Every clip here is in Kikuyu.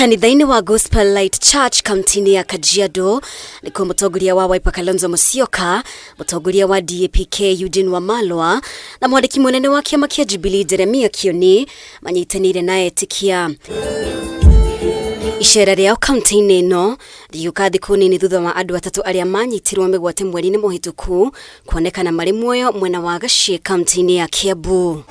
Kanitha-inĩ wa Gospel Light Church kaunti-inĩ ya Kajiado nĩkuo mũtongoria wa Wiper Kalonzo Musyoka, mũtongoria wa DAP-K Eugene Wamalwa na mwandĩki mũnene wa kĩama kĩa Jubilee Jeremiah Kioni manyitanĩire na etĩkia. Icera rĩao kaunti-inĩ ĩno rĩgĩũka thikũ nini thutha wa andũ atatũ arĩa manyitirwo mĩgwate mweri-inĩ mũhĩtũku kuonekana marĩ muoyo mwena wa Gachie kaunti-inĩ ya Kiambu.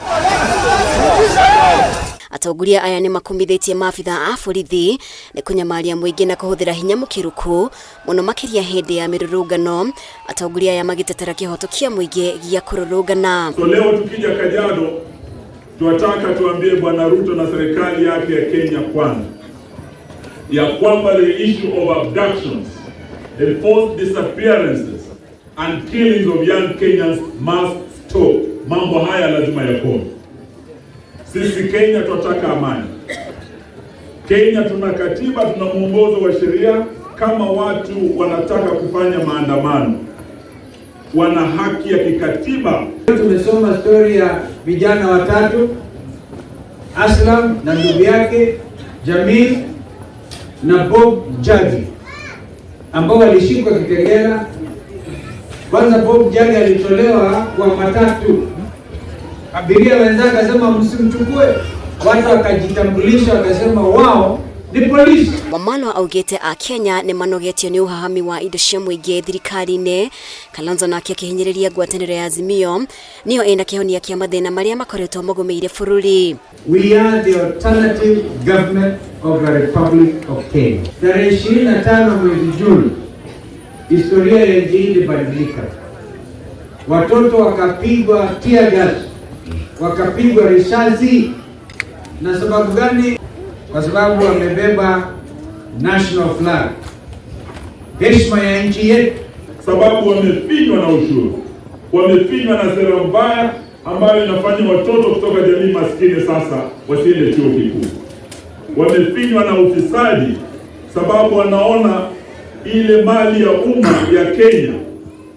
Atongoria aya nĩ makumithĩtie maabitha a borithi nĩ kũnyamaria mũingĩ na kũhũthĩra hinya mũkĩrũku mũno makĩria hĩndĩ ya mĩrũrũngano, atongoria aya magĩtetera kĩhoto kĩa mũingĩ gĩa kũrũrũngana. So leo tukija Kajiado tunataka tuambie Bwana Ruto na serikali yake ya Kenya Kwanza ya kwamba the issue of abductions, enforced disappearances and killings of young Kenyans must stop. Mambo haya lazima yakome. Sisi Kenya tunataka amani. Kenya tuna katiba, tuna mwongozo wa sheria. Kama watu wanataka kufanya maandamano, wana haki ya kikatiba. Tumesoma stori ya vijana watatu, Aslam na ndugu yake Jamil na Bob Njagi ambao walishikwa Kitengela. Kwanza Bob Njagi alitolewa kwa matatu, abiria wenzake akasema msimchukue, watu wakajitambulisha wakasema wao ni polisi. Wamalwa augĩte a Kenya nĩ manogetio nĩ ũhahami wa indo cia mũingĩ thirikari-inĩ. Kalonzo nake akĩhinyĩrĩria ngwatanĩro ya Azimio nĩyo ĩna kĩhonia kĩa mathĩna marĩa makoretwo magũmĩire bũrũri. We are the alternative government of the Republic of Kenya. Tarehe 25 mwezi Juni, historia ya nchi hii ilibadilika. Watoto wakapigwa tear gas, wakapigwa risasi. Na sababu gani? Kwa sababu wamebeba national flag, heshima ya nchi yetu. Sababu wamefinywa na ushuru, wamefinywa na sera mbaya ambayo inafanya watoto kutoka jamii maskini sasa wasiende chuo kikuu. Wamefinywa na ufisadi, sababu wanaona ile mali ya umma ya Kenya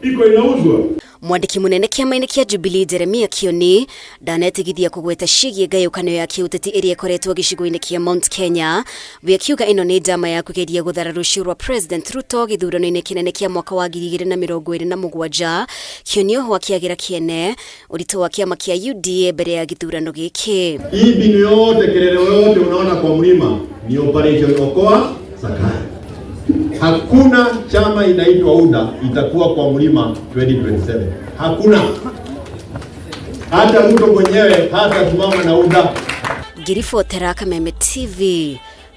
iko inauzwa. Mwandĩki mũnene kĩama-inĩ kĩa Jubilee Jeremiah Kioni ndanetigithia kũgweta ciĩgiĩ ngayũkano ya kĩũteti ĩrĩa ĩkoretwo gĩcigo-inĩ kĩa Mount Kenya, we akiuga ĩno nĩ njama ya kũgeria gũthara rũciũ rwa President Ruto gĩthurano-inĩ kĩnene kĩa mwaka wa 2027. Kioni oho akĩagĩra kĩene ũritũ wa kĩama kĩa UDA mbere ya gĩthurano gĩkĩ. Hii mbinu yote, kelele yote unaona kwa mlima ni Operation Okoa Zakayo. Hakuna chama inaitwa UDA itakuwa kwa mlima 2027. Hakuna. Hata Ruto mwenyewe hatasimama na UDA. Ngĩribotera Kameme TV,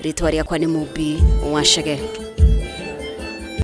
rĩtwa rĩakwa nĩ Mumbi Wacege.